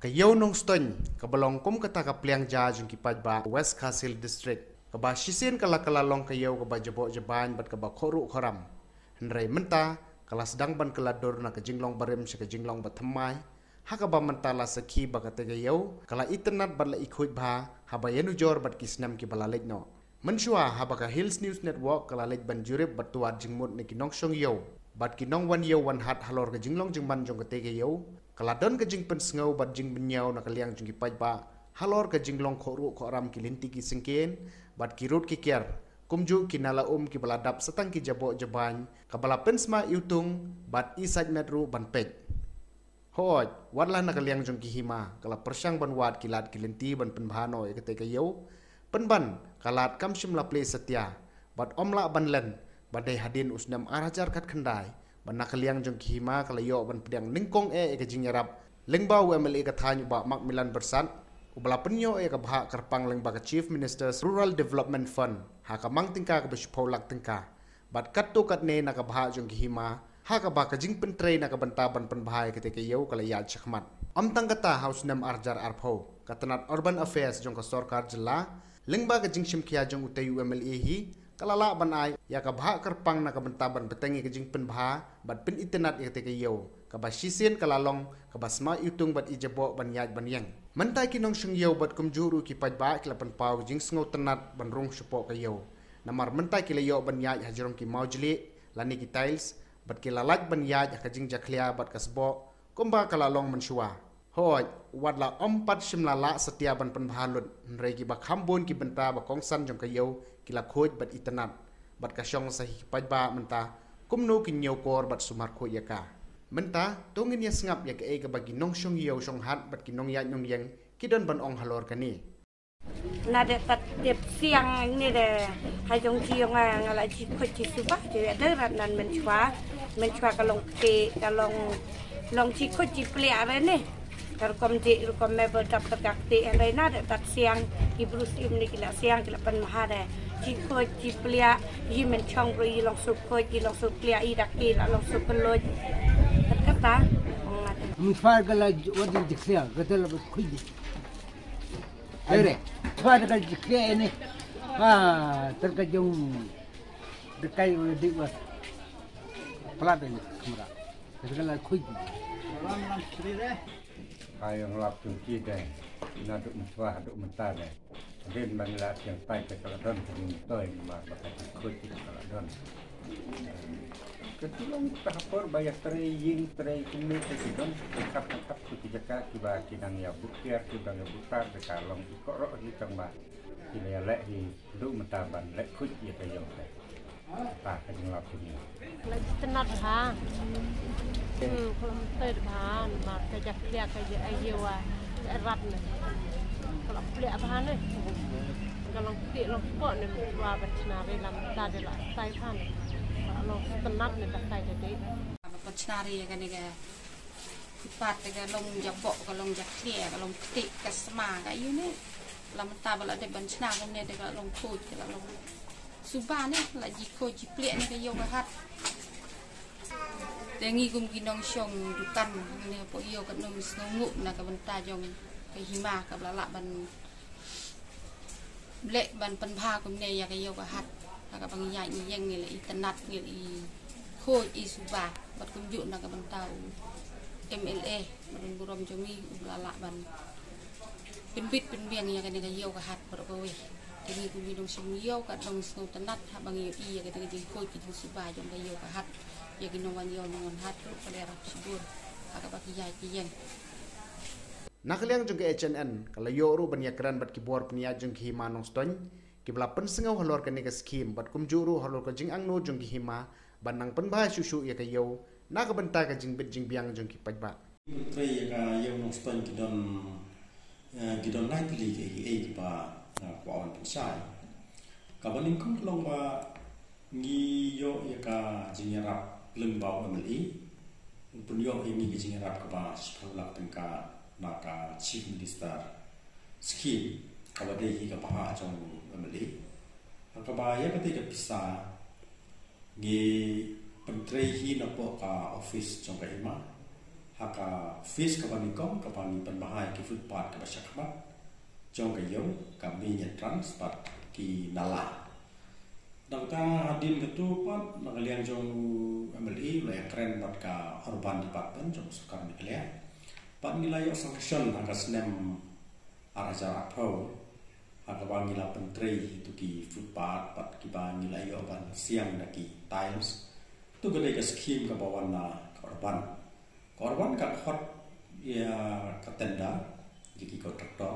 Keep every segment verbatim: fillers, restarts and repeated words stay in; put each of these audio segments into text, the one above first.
Ïew Nongstoiñ, kaba long kum kata ka pliang ja jong ki paidbah West Khasi Hills District, kaba shisien ka la ka la long ka ïew kaba jaboh jabain bad kaba khohruh khohram. Hynrei mynta ka la sdang ban kylla dur na ka jinglong barim sha ka jinglong bathymmai, ha kaba mynta la sakhi ba kata ka ïew ka la itynnad bad la ikhuid bha haba ïanujor bad ki snem kiba la leit noh. Mynshuwa haba ka Hills News Network ka la leit ban jurip bad tuad jingmut na ki nongshong ïew bad ki nongwan ïew wan hat halor ka jinglong jingman jong kata ka ïew, ka la don ka jingpynsngew bad jingbynñiaw na ka liang jong ki paidbah halor ka jinglong khohruh khohram ki lynti ki syngkien bad ki rud ki kiar, kumjuh ki nala um kiba la dap sa tang ki jaboh jabain, kaba la pynsma iwtung bad isaitmet ruh ban peit. Hooid, wat la na ka liang jong ki hima ka la pyrshang ban wad ki lad ki lynti ban pynbha noh ïa kata ka ïew, pynban ka lad kam shym la plie satia bad ym lah ban len, ba dei hadien u snem ar hajar khatkhyndai ba na ka liang jong ki hima ka la ïoh ban pdiang nyngkong eh ïa ka jingïarap lyngba u M L A ka thaiñ u Bah Macmillan Byrsat, uba la pynïoh ïa ka bhah kyrpang lyngba ka Chief Minister's Rural Development Fund ha ka mang tyngka kaba shiphew lak tyngka. Bad katto katne na ka bhah jong ki hima, ha kaba ka jingpyntrei na ka bynta ban pynbha ïa kata ka ïew ka la ïaid shakhmat. Ym tang kata, ha u snem ar hajar arphew, ka tnat Urban Affairs jong ka sorkar jylla, lyngba ka jingshimkhia jong utei u M L A hi, ka la lah ban ai ïa ka bhah kyrpang na ka bynta ban bteng ïa ka jingpynbha bad pynitynnad ïa kata ka ïew, kaba shisien ka la long kaba sma iwtung bad ijaboh ban ïaid ban ïeng. Mynta ki nongshong ïew bad kumjuh ruh ki paidbah ki la pynpaw ka jingsngewtynnad ban rung shapoh ka ïew. Namar mynta ki la ïoh ban ïaid hajrong ki mawjlieh lane ki tiles, bad ki la lait ban ïaid ha ka jingjakhlia bad ka sboh kumba ka la long mynshuwa. Hooid, wat la ym pat shym la lah satia ban pynbha lut, hynrei kiba kham bun ki bynta ba kongsan jong ka ïew ki la khuid bad itynnad, bad ka shong sa hi ki paidbah mynta kumno kin ñiewkor bad sumar khuid ïa ka. Mynta to ngin ïa sngap ïa kaei kaba ki nongshong ïew shong hat bad ki nongïaid nongïeng ki don ban ong halor kane. Na de tat dep siang ne de, ha jong ji jong nga, nga la ji khuid ji suba, ji de rat nan mynshuwa, mynshuwa ka long kti, ka long, long ji khuid ji pliah re ne. Ka rukom ji, rukom me ba dap ka kti, hynrei na de tat siang, ki brus im ne ki la siang, ki la pynbha de. Ji khuid ji pliah, ji mynchong bru, ji long suk khuid, ji long suk pliah, ji dak ki la long suk kylluid. Kat kata, ong nga de. Mynshuwa ka la wat ji pliah, ka la khuid ji. Ere, twa da ka jikhe ni. Ha, ter ka jong da kai wa di wa. Plat ni kamera. Ter ka la khuid. Ai, ong lap chung ki de. Na duk mynshuwa, duk mynta de. Din ban la chiang tai ka la don ka jingtoi ma ba ka khuid ka la don. Ka tulong ka hapor ba ïa trei ïing trei kumne te ki don, ki khap ki khap ki jaka kiba ki dang ïa buktiar, ki dang ïa buktar, te ka long ki koroh hi tang ba ki la ïa leh hi, duk mynta ban leh khuid ïa ka ïong te. Ta ka jinglap kumne. La jitynnat bha. Hmm, ka la mynta bha, namar ka jak pliah ka ïa ïa wa, ka rat ne. Ka la pliah bha ne. Ka long kti long spot ne, wa ba chna re la mynta de la tai bha ne. Ka long jitynnat ne, ka tai de de. Ba chna re kane ka footpath te ka long jaboh, ka long jaklia, ka long kti, ka sma, ka ïu ne. La mynta ba la dep ban chna kumne te ka long khuid, ka la long suba ne, la ji khuid ji pliah ne ka ïew ka hat. Te ngi kum ki nongshong dukan ne hapoh ïew ka nong sngewnguh na ka bynta jong ka hima kaba la lah ban leh ban pynbha kumne ïa ka ïew ka hat. Ha kaba ngi ïaid ngi ïeng ngi la itynnat ngi la i khuid i suba bad kumjuh na ka bynta u M L A bad u burom jong ngi u la lah ban pynbit pynbiang ïa kane ka ïew ka hat baroh kawei. Te ngi kum ki nongshong ïew ka dang sngewtynnat haba ngi ïohi ïa kane ka jingkhuid ka jingsuba jong ka ïew ka hat ïa ki nongwan ïew nongwan hat ruh ka la ïarap shibun ha kaba ki ïaid ki ïeng. Na ka liang jong ka H N N ka la ïoh ruh ban ïakren bad ki bor pynïaid jong ki hima Nongstoiñ kiba la pynsngew halor kane ka skhim bad kumjuh ruh halor ka jingangnud jong ki hima ban nang pynbha shuh shuh ïa ka ïew na ka bynta ka jingbit jingbiang jong ki paidbah. Trei ïa ka ïew Nongstoiñ ki don, eh, ki don lai tylli ki ei ki ei kiba, eh, kwah wan pynshai. Kaba nyngkong ka long ba ngi ïoh ïa ka jingïarap lyngba u M L A. U pynïoh ïa ngi ka jingïarap kaba shiphew lak tyngka na ka Chief Minister Scheme kaba dei hi ka bhah jong u M L A. Ha kaba ïa kata ka pisa ngi pyntrei hi napoh ka office jong ka hima. ha ka phase kaba nyngkong kaba ngi pynbha ïa ki footpath kaba shakhmat jong ka ïew, ka main entrance bad ki nala. Nangta hadien katto pat na ka liang jong u M L A u la ïakren bad ka Urban Department jong ka sorkar Meghalaya. Bad ngi la ïoh sanction ha ka snem ar hajar arphew ha kaba ngi la pyntrei ïa kito ki footpath bad kiba ngi la ïoh ban siang da ki tiles. Kato ka dei ka scheme kaba wan na ka Urban. Ka Urban ka khot ïa ka tender ïa ki contractor.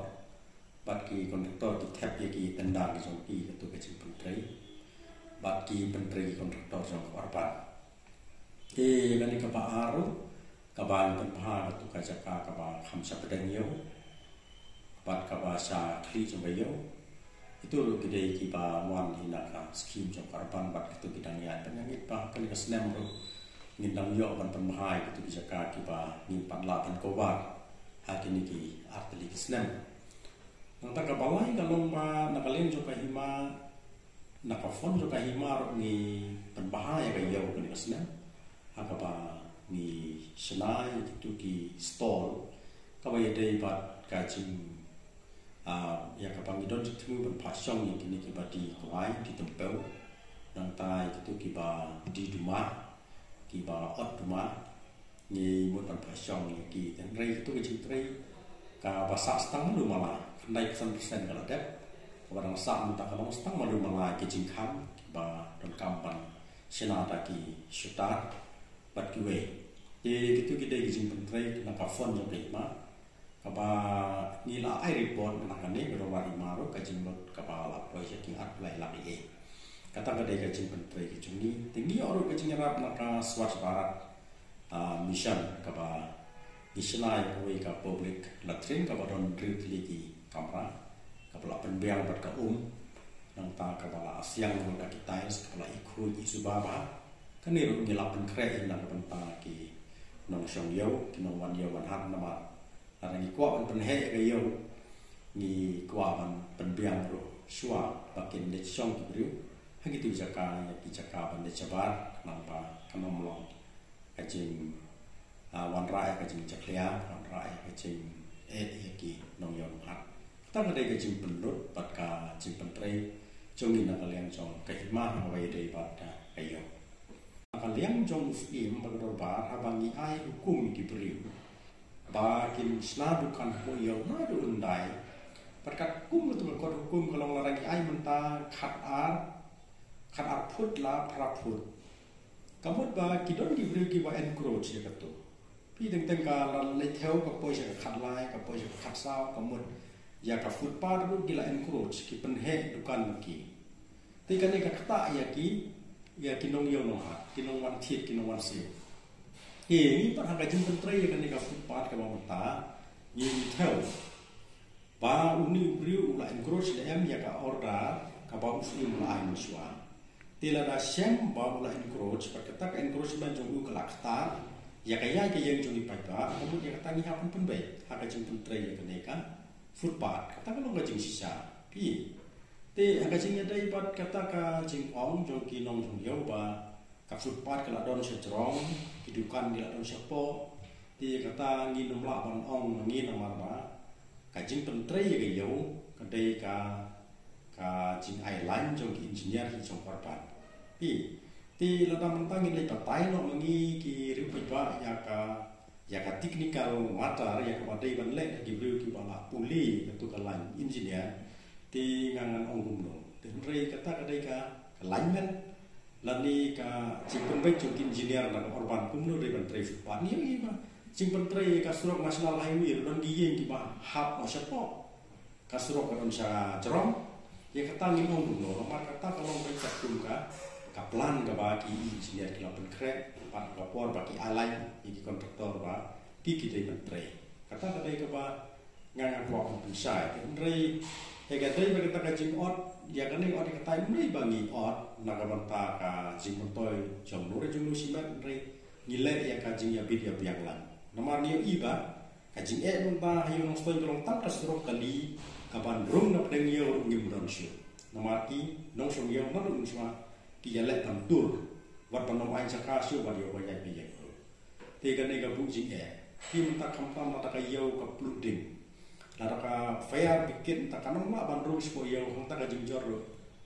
Bad ki contractor ki thep ïa ki tender ki jong ki, kato ka jingpyntrei. Bad ki pyntrei ki contractor jong ka Urban. Te kane kaba ar ruh, kaba ngi pynbha kato ka jaka kaba kham sha pdeng ïew bad kaba sha khlieh jong ka ïew. Kito ruh ki dei kiba wan hi na ka scheme jong ka Urban bad kito ki dang ïaid. Bad nga ngeit ba kane ka snem ruh ngin dang ïoh ban pynbha ïa kito ki jaka kiba ngim pat lah ban cover ha kine ki ar tylli ki snem. Nangta kaba lai ka long ba na ka liang jong ka hima, na ka fund jong ka hima ruh ngi pynbha ïa ka ïew kane ka snem ha kaba ngi shna ïa kito ki stall kaba ïadei bad ka jing, ah, ïa kaba ngi don jingthmu ban phah shong ïa kine kiba die kwai die tympew, nangta ïa kito kiba die duma, kiba ot duma, ngi mut ban phah shong ïa ki. Hynrei kato ka jingtrei kaba sah tang malu mala, khyndai phew san percent ka la dep. Kaba dang sah mynta ka long tang malu mala ki jingkhang kiba donkam ban shna da ki shutter bad kiwei. Te kito ki dei ki jingpyntrei na ka fund jong ka hima kaba ngi la ai report na kane ka Urban Hima ruh, ka jinglut kaba la poi sha ki arphew lai lak ïa. Kata ka dei ka jingpyntrei ka jong ngi. Te ngi ïoh ruh ka jingïarap na ka Swachh Bharat, ah, Mission kaba ngi shna ïa kawei ka public latrine kaba don hynriew tylli ki kamra, kaba la pynbiang bad ka um, nangta kaba la siang ruh da ki tiles, kaba la i khuid i suba bha. Kane ruh ngi la pynkhreh ïa na ka bynta ki nongshong ïew, ki nongwan ïew wan hat namar lada ngi kwah ban pynheh ïa ka ïew, ngi kwah ban pynbiang ruh shuwa ba kin leit shong ki briew ha kito ki jaka, ïa ki jaka ban leit shabar, khnang ba kan ym long ka jing, ah, wanrah ïa ka jingjakhlia, wanrah ïa ka jingeh ïa ki nongïew nonghat. Kata ka dei ka jingpynlut bad ka jingpyntrei jong ngi na ka liang jong ka hima kaba ïadei bad, ah, ka ïew. Na ka liang jong u Syiem bad ka dorbar, haba ngi ai hukum ïa ki briew ba kin shna dukan hapoh ïew naduh hyndai, bad katkum kato ka kot hukum ka long lada ngi ai mynta khatar, khatar phut la phra phut, ka mut ba ki don ki briew kiba encroach ïa kato. Phi, teng teng ka la leit thew, ka poi sha ka khatlai, ka poi sha ka khatsaw, ka mut ïa ka footpath ruh ki la encroach, ki pynheh dukan ki. Te kane ka ktah ïa ki, ïa ki nongïew nonghat, ki nongwan thied, ki nongwan siew. Te ngi pat ha ka jingpyntrei ïa kane ka footpath kaba mynta, ngi thew ba une u briew u la encroach ne em ïa ka order kaba u Syiem u la ai mynshuwa. Te lada shem ba u la encroach, bad kata ka encroachment jong u ka la ktar ïa ka ïaid ka ïeng jong ki paidbah, ka mut ïa kata ngi hap ban pynbeit ha ka jingpyntrei ïa kane ka footpath. Kata ka long ka jingshisha. Phi, te ha ka jingïadei bad kata ka jingong jong ki nongshong ïew ba ka footpath ka la don shajrong, ki dukan ki la don shapoh. Te kata ngin ym lah ban ong ma ngi namar ba ka jingpyntrei ïa ka ïew ka dei ka, ka jingai lain jong ki engineer ki jong Urban. Phi, te lada mynta ngin leit batai noh ma ngi ki riewpaidbah ïa ka, ïa ka technical matter, ïa kaba dei ban leh da ki briew kiba la pule kato ka lain engineer, te nga ngan ong kumno. Te hynrei kata ka dei ka, ka lineman lane ka jingpynbeit jong ki engineer na ka Urban kumno dei ban trei footpath. Ngi ïohi ba jingpyntrei ka surok National Highway ruh don ki ïing kiba hap noh shapoh. Ka surok ka don shajrong. Ïa kata ngin ong kumno, namar kata ka long beit katkum ka, ka plan kaba ki engineer ki la pynkhreh, pat ka por ba ki ai lain ïa ki contractor ba ki, ki dei ban trei. Kata ka dei kaba nga, nga kwah ban pynshai. Hynrei ïa ka dei ba kata ka jingot, ïa kane ot ïa kata ym dei ba ngi ot na ka bynta ka jingmyntoi jong no re jong no shimet, hynrei ngi leh ïa ka jingïabit ïabiang lang. Namar ngi ïohi ba ka jingeh mynta ha Ïew Nongstoiñ ka long tang ka surok kali kaban rung na pdeng ïew ruh ngim don shuh. Namar ki nongshong ïew naduh mynshuwa ki ïaleh ban tur, wat ban ym ai jaka shuh ban ïoh ban ïaid ban ïeng ruh. Te kane ka buh jingeh. Ki mynta khamtam lada ka ïew ka pluh ding, lada ka fire brigade mynta kan ym lah ban rung sha ka ïew, hangta ka jingjot ruh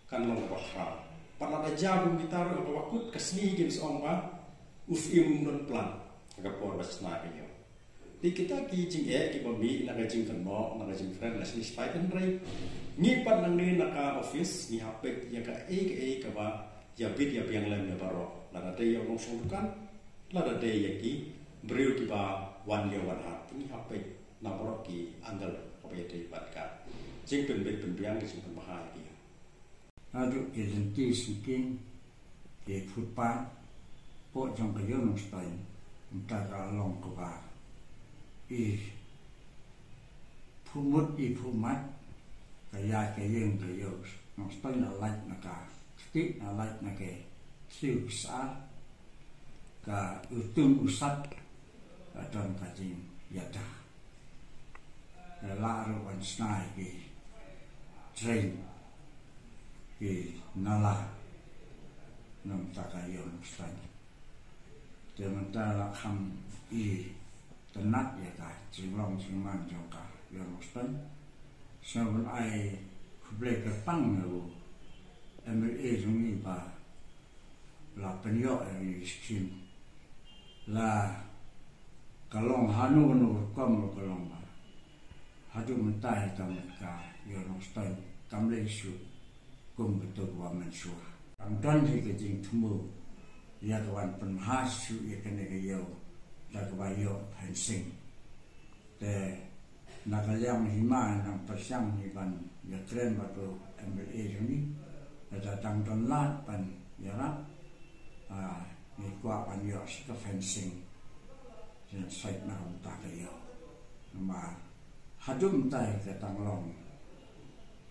kan long kaba khraw. Pat lada jia bom kita ruh, kaba kut ka sngi kin sa ong ba u fim um don plan ha ka por ba shna ka ïew. Te kita ki jingeh kiba mih na ka jingkynnoh, na ka jingkren lashai lashai, hynrei ngi pat nangne na ka office ngi hap peit ïa kaei kaei kaba ïa bit ïa biang lem ïa baroh, lada dei ïa u nongshong dukan, lada dei ïa ki briew kiba wan ïa wan hat. Ngi hap peit na baroh ki angle kaba ïadei bad ka jingpynbit pynbiang, ka jingpynbha ïa ki. Naduh ki lynti syngkien, ki footpath, pok jong ka ïew Nongstoiñ, mynta ka long kaba i phuh mut i phuh mat, ka ïaid ka ïeng ka ïew Nongstoiñ la lait na ka ktieh, la lait na ka thliew ki sar, ka utum u sat, ka don ka jingïada. Ka lah ruh ban shna ïa ki drain, ki nala, na mynta ka ïew Nongstoiñ. Te mynta la kham i tynnat ïa ka jinglong jingman jong ka ïew Nongstoiñ. Sngewbha ban ai khublei kyrpang ïa u M L A jong ngi ba la pynïoh ïa kane ka skim. La ka long hano hano rukom ruh ka long ba haduh mynta ïa ka met ka ïew Nongstoiñ kam leit shuh kum katto katne mynshuwa. Tang don hi ka jingthmu ïa ka ban pynbha shuh ïa kane ka ïew da kaba ïoh fencing. Te na ka liang hima nang pyrshang hi ban ïakren bad u M L A jong ngi. Lada dang don lad ban ïarap, ah, ngi kwah ban ïoh sa ka fencing. Ïa sait na ka mynta ka ïew. Namar haduh mynta ka dang long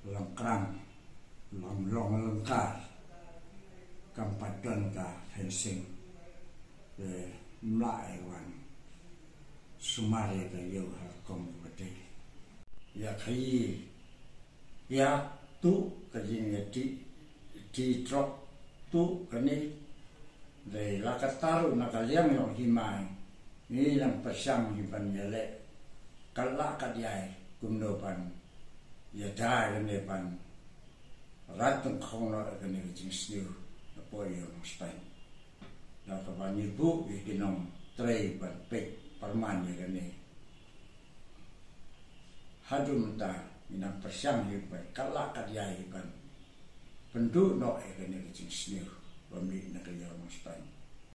lyngkrang, long long lyngkar, kam pat don ka fencing. Te ym lah ïa ka ban sumar ïa ka ïew ha rukom kaba dei. Ïa ka ïa, ïa tuh ka jingïatih, tih trok tuh kane. Dei la katta ruh na ka liang jong hima ngi nang pyrshang hi ban ïaleh katba lah katba ïai kumno ban ïada ïa kane ban rat tyngkhong noh ïa kane ka jingsniew napoh ïew Nongstoiñ. Da kaba ngi buh ïa ki nongtrei ban peit pyrman ïa kane. Haduh mynta ngi nang pyrshang hi ban katba lah katba ïai hi ban pynduh noh ïa kane ka jingsniew ba mih na ka ïew Nongstoiñ.